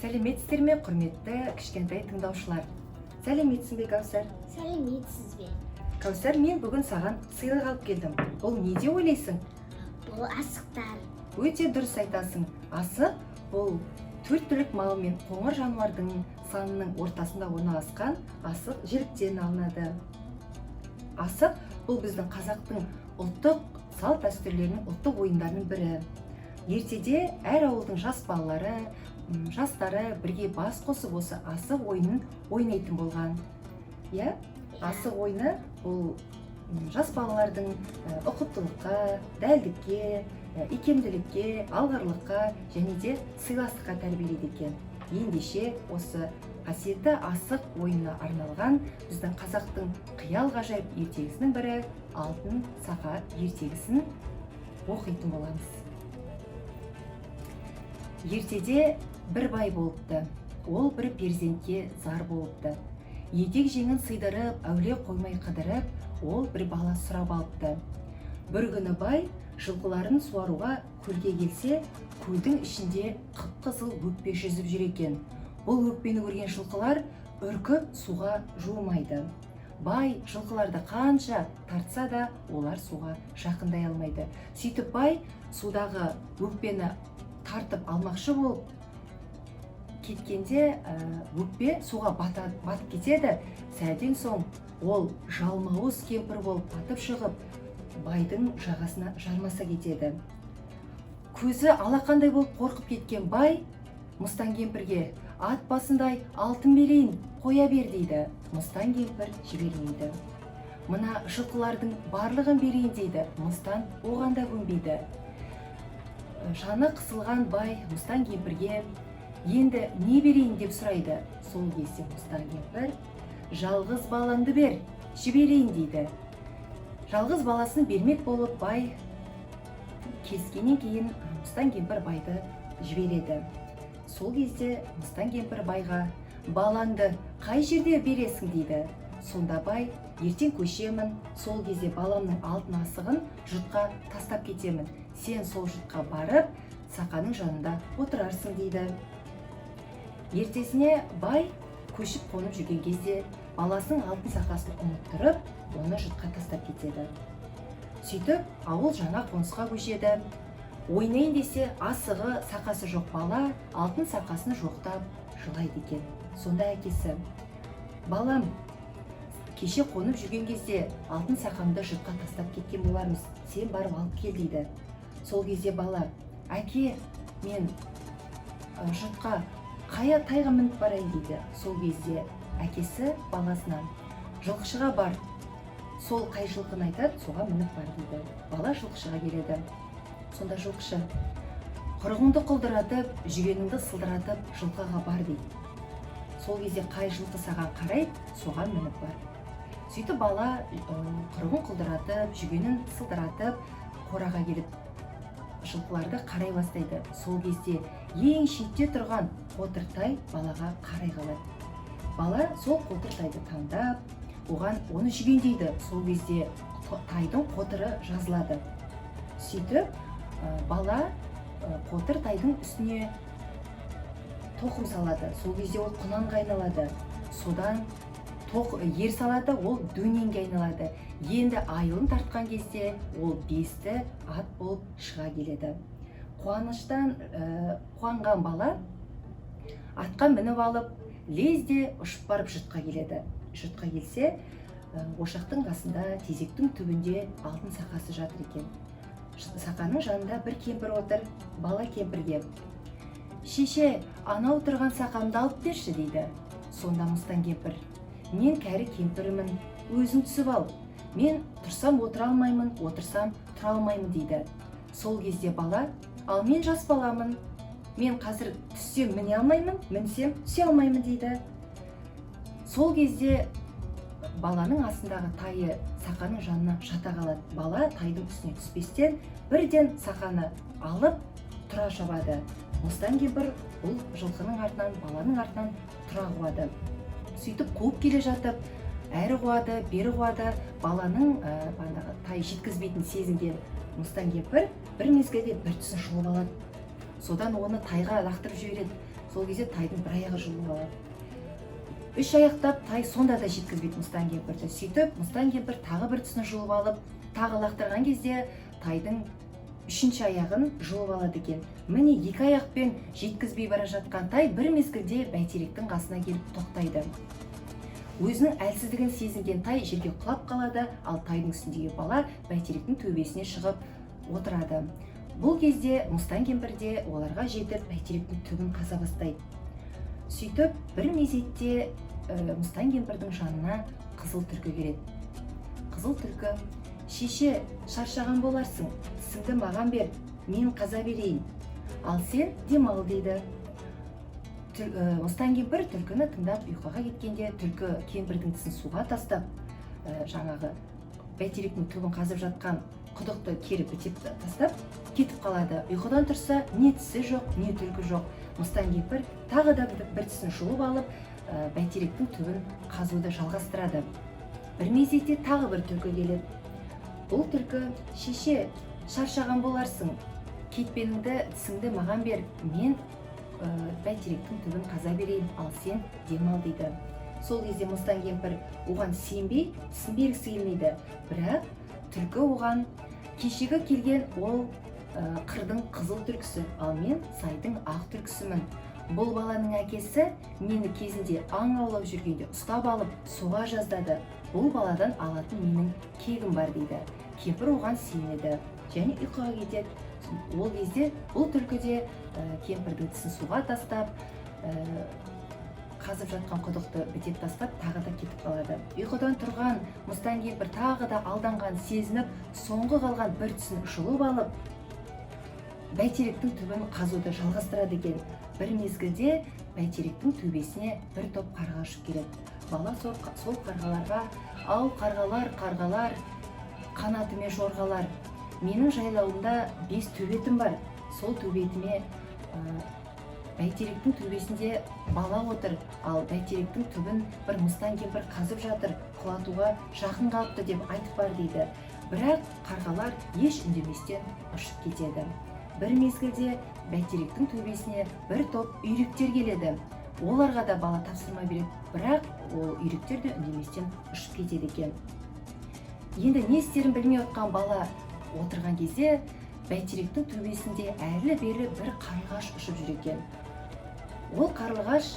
Сәлеметсіздер ме, құрметті кішкентай тыңдаушылар! Сәлеметсің бе, Кәусар? Сәлеметсіз бе? Кәусар, мен бүгін саған сыйлық алып келдім. Бұл не деп ойлайсың? Бұл асықтар. Өте дұрыс айтасың. Асық — бұл төрт түлік мал мен қоңыр жануардың санының ортасында орналасқан асық жіліктен алынады. Асық — бұл біздің қазақтың ұлттық салт дәстүрлерінің, ұлттық ойындарының бірі. Ертеде әр ауылдың жас балалары, жастары бірге бас қосып, осы асық ойынын ойнайтын болған, иә. Асық ойыны бұл жас балалардың ұқыптылыққа, дәлдікке, икемділікке, алғырлыққа және де сыйластыққа тәрбиелейді екен. Ендеше, осы қасиетті асық ойынына арналған біздің қазақтың қиял ғажайып ертегісінің бірі «Алтын сақа» ертегісін оқитын боламыз. Ертеде бір бай болыпты. Ол бір перзентке зар болыпты. Етек жеңін сыйдырып, әулие қоймай қыдырып, ол бір бала сұрап алыпты. Бір күні бай жылқыларын суаруға көлге келсе, көлдің ішінде қып қызыл өкпе жүзіп жүр екен. Бұл өкпені көрген жылқылар үркіп, суға жуымайды. Бай жылқыларды қанша тартса да, олар суға жақындай алмайды. Сөйтіп, бай судағы өкпені тартып алмақшы болып кеткенде, өкпе суға батып кетеді. Сәлден соң ол жалмауыз кемпір болып атып шығып, байдың жағасына жармаса кетеді. Көзі алақандай болып қорқып кеткен бай мыстан кемпірге: «Ат басындай алтын берейін, қоя бер», — дейді. Мыстан кемпір жібермейді. «Мына жылқылардың барлығын берейін», — дейді. Мыстан оған да көнбейді. Жаны қысылған бай мыстан кемпірге: «Енді не берейін?» — деп сұрайды. Сол кезде мыстан кемпір: «Жалғыз балаңды бер, жіберейін», — дейді. Жалғыз баласын бермек болып бай келіскеннен кейін, мыстан кемпір байды жібереді. Сол кезде мыстан кемпір байға: «Балаңды қай жерде бересің?» — дейді. Сонда бай: «Ертең көшемін, сол кезде баламның алтын асығын жұртқа тастап кетемін. Сен сол жұртқа барып, сақаның жанында отырарсың», — дейді. Ертесіне бай көшіп қонып жүрген кезде баласының алтын сақасын ұмыттырып, оны жұртқа тастап кетеді. Сөйтіп, ауыл жаңа қонысқа көшеді. Ойнайын десе, асығы, сақасы жоқ бала алтын сақасын жоқтап жылайды екен. Сонда әкесі: «Балам, кеше қонып жүрген кезде алтын сақамды жұртқа тастап кеткен болармыз, сен барып алып кел», — дейді. Сол кезде бала: «Әке, мен жұртқа қай тайға мініп барайын?» — дейді. Сол кезде әкесі баласынан: «Жылқышыға бар, сол қай жылқыны айтады, соған мініп бар», — дейді. Бала жылқышыға келеді. Сонда жылқышы: «Құрығыңды құлдыратып, жүгеніңді сылдыратып, жылқыға бар», — дейді. «Сол кезде қай жылқы саған қарайды, соған мініп бар». Сөйтіп, бала құрығын құлдыратып, жүгенін сылдыратып, қораға келіп, жылқыларды қарай бастайды. Сол кезде ең шетте тұрған қотыр тай балаға қарай қалады. Бала сол қотыр тайды таңдап, оған оны жүгендейді. Сол кезде тайдың қотыры жазылады. Сөйтіп, бала қотыр тайдың үстіне тоқым салады. Сол кезде ол құнанға айналады. Содан ер салады, ол дөненге айналады. Енді айылын тартқан кезде ол бесті ат болып шыға келеді. Қуаныштан қуанған бала атқа мініп алып, лезде ұшып барып, жұртқа келеді. Жұртқа келсе, ошақтың қасында, тезектің түбінде алтын сақасы жатыр екен. Сақаның жанында бір кемпір отыр. Бала кемпірге: «Шеше, анау тұрған сақамды алып берші», — дейді. Сонда мыстан кемпір: «Мен кәрі кемпірмін, өзің түсіп ал. Мен тұрсам, отыра алмаймын, отырсам, тұра алмаймын», — дейді. Сол кезде бала: «Ал мен жас баламын, мен қазір түссем, міне алмаймын, мінсем, түсе алмаймын», — дейді. Сол кезде баланың астындағы тайы сақаның жанына жата қалады. Бала тайдың үстіне түспестен, бірден сақаны алып тұра шабады. Мыстан кемпір бұл жылқының артынан, баланың артынан тұра қуады. Сөйтіп қуып келе жатып, Әрі қуады, бері қуады. Баланың бағанағы тай жеткізбейтінін сезінген мыстан кемпір бір мезгілде бір тісін жұлып алады. Содан оны тайға лақтырып жібереді. Сол кезде тайдың бір аяғы жұлып алады. Үш аяқтап тай сонда да жеткізбейді мыстан кемпірді. Сөйтіп, мыстан кемпір тағы бір тісін жұлып алып, тағы лақтырған кезде тайдың үшінші аяғын жұлып алады екен. Міне, екі аяқпен жеткізбей бара жатқан тай бір мезгілде бәйтеректің қасына келіп тоқтайды. Өзінің әлсіздігін сезінген тай жерге құлап қалады, ал тайдың үстіндегі бала бәйтеректің төбесіне шығып отырады. Бұл кезде мыстан кемпір де оларға жетіп, бәйтеректің түбін қаза бастайды. Сөйтіп, бір мезетте мыстан кемпірдің жанына қызыл түлкі келеді. Қызыл түлкі: «Шеше, шаршаған боларсың, тісіңді маған бер, мен қаза берейін, ал сен демал», – дейді. Мыстан кемпір түлкіні тыңдап ұйқыға кеткенде, түлкі кемпірдің тісін суға тастап, жаңағы бәйтеректің түбін қазып жатқан құдықты кері бітеп тастап кетіп қалады. Ұйқыдан тұрса, не тісі жоқ, не түлкі жоқ. Мыстан кемпір тағы да бір тісін жұлып алып, бәйтеректің түбін қазуды жалғастырады. Бір мезетте тағы бір түлкі келеді. Бұл түлкі: «Шеше, шаршаған боларсың, кетпеніңді, тісіңді маған бер, мен бәйтеректің түбін қаза берейін, ал сен демал», – дейді. Сол кезде мыстан кемпір оған сенбей, тісін бергісі келмейді. Бірақ түлкі оған: «Кешегі келген ол қырдың қызыл түлкісі, ал мен сайдың ақ түлкісімін. Бұл баланың әкесі мені кезінде аң аулап жүргенде ұстап алып, соға жаздады. Бұл баладан алатын менің кегім бар», – дейді. Кемпір оған сенеді және ұйқыға кетеді. Ол кезде бұл түлкі де кемпірдің тісін суға тастап, қазып жатқан құдықты бітеп тастап, тағы да кетіп қалады. Ұйқыдан тұрған мыстан кемпір тағы да алданғанын сезініп, соңғы қалған бір тісін жұлып алып, бәйтеректің түбін қазуды жалғастырады екен. Бір мезгілде бәйтеректің төбесіне бір топ қарға ұшып келеді. Бала сол қарғаларға: «Ау, қарғалар, қарғалар, қанатымен жорғалар, менің жайлауымда бес төбетім бар. Сол төбетіме бәйтеректің төбесінде бала отыр, ал бәйтеректің түбін бір мыстан кемпір қазып жатыр, құлатуға жақын қалыпты деп айтып бар», – дейді. Бірақ қарғалар еш үндеместен ұшып кетеді. Бір мезгілде бәйтеректің төбесіне бір топ үйректер келеді. Оларға да бала тапсырма береді, бірақ ол үйректер де үндеместен ұшып кетеді екен. Енді не істерін білмей отқан бала отырған кезде, бәйтеректің төбесінде әрлі берлі бір қарлығаш ұшып жүр екен. Ол қарлығаш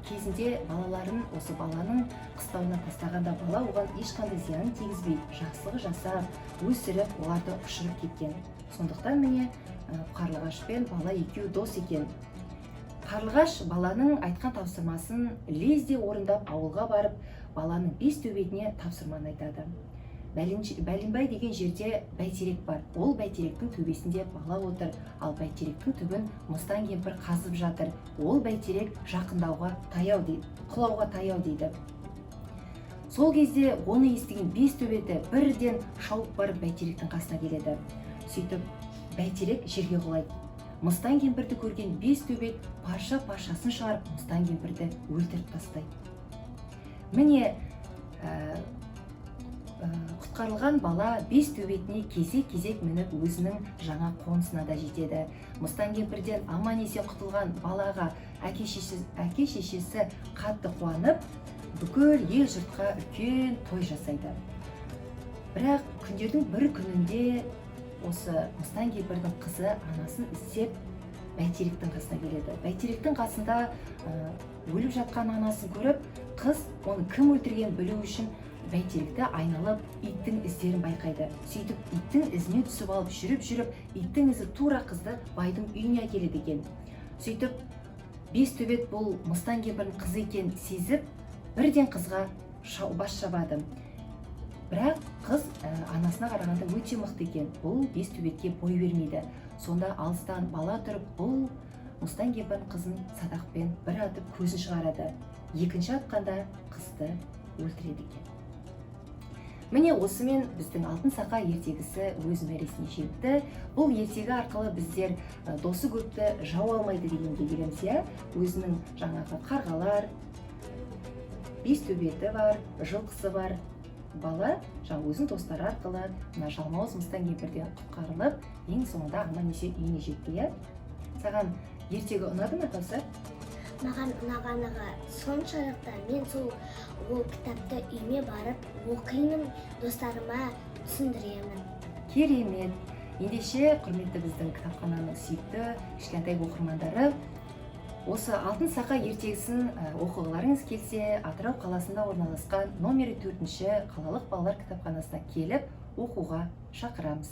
кезінде балаларын осы баланың қыстауына тастағанда, бала оған ешқандай зиян тигізбей, жақсылық жасап, өсіріп, оларды ұшырып кеткен. Сондықтан, міне, қарлығаш пен бала екеуі дос екен. Қарлығаш баланың айтқан тапсырмасын лезде орындап, ауылға барып, баланың бес төбетіне тапсырманы айтады. Бәленбай деген жерде бәйтерек бар, ол бәйтеректің төбесінде бала отыр, ал бәйтеректің түбін мыстан кемпір қазып жатыр. Ол бәйтерек жақындауға таяу дейді, құлауға таяу», – дейді. Сол кезде оны естіген бес төбеті бірден шауып барып, бәйтеректің қасына келеді. Сөйтіп, бәйтерек жерге құлайды. Мыстан кемпірді көрген бес төбет парша паршасын шығарып, мыстан кемпірді өлтіріп тастайды. Міне, құтқарылған бала бес төбетіне кезек кезек мініп, өзінің жаңа қонысына да жетеді. Мыстан кемпірден аман есен құтылған балаға әке шешесі қатты қуанып, бүкіл ел жұртқа үлкен той жасайды. Бірақ күндердің бір күнінде осы мыстан кемпірдің қызы анасын іздеп, бәйтеректің қасына келеді. Бәйтеректің қасында өліп жатқан анасын көріп, қыз оны кім өлтіргенін білу үшін бәйтеректі айналып, иттің іздерін байқайды. Сөйтіп, иттің ізіне түсіп алып, жүріп жүріп, иттің ізі тура қызды байдың үйіне әкеледі екен. Сөйтіп, бес төбет бұл мыстан кемпірдің қызы екенін сезіп, бірден қызға бас шабады. Бірақ қыз анасына қарағанда өте мықты екен, бұл бес төбетке бой бермейді. Сонда алыстан бала тұрып, бұл мыстан кемпірдің қызын садақпен бір атып, көзін шығарады. Екінші атқанда қызды өлтіреді екен. Міне, осымен біздің «Алтын сақа» ертегісі өз мәресіне жетті. Бұл ертегі арқылы біздер досы көпті жау алмайды дегенге келеміз, иә. Өзінің жаңағы қарғалар Бес төбеті бар, жылқысы бар. Бала жаңа өзінің достары арқылы мына жалмауыз мыстан кемпірден құтқарылып, ең соңында аман есен үйіне жетті, иә. Саған ертегі ұнады ма, Кәусар? Маған ұнағаныға соншалықты, мен сол ол кітапты үйіме барып оқимын, достарыма түсіндіремін. Керемет! Ендеше, құрметті біздің кітапхананың сүйікті кішкентай оқырмандары, осы «Алтын сақа» ертегісін оқығыларыңыз келсе, Атырау қаласында орналасқан номері 4-қалалық балалар кітапханасына келіп оқуға шақырамыз.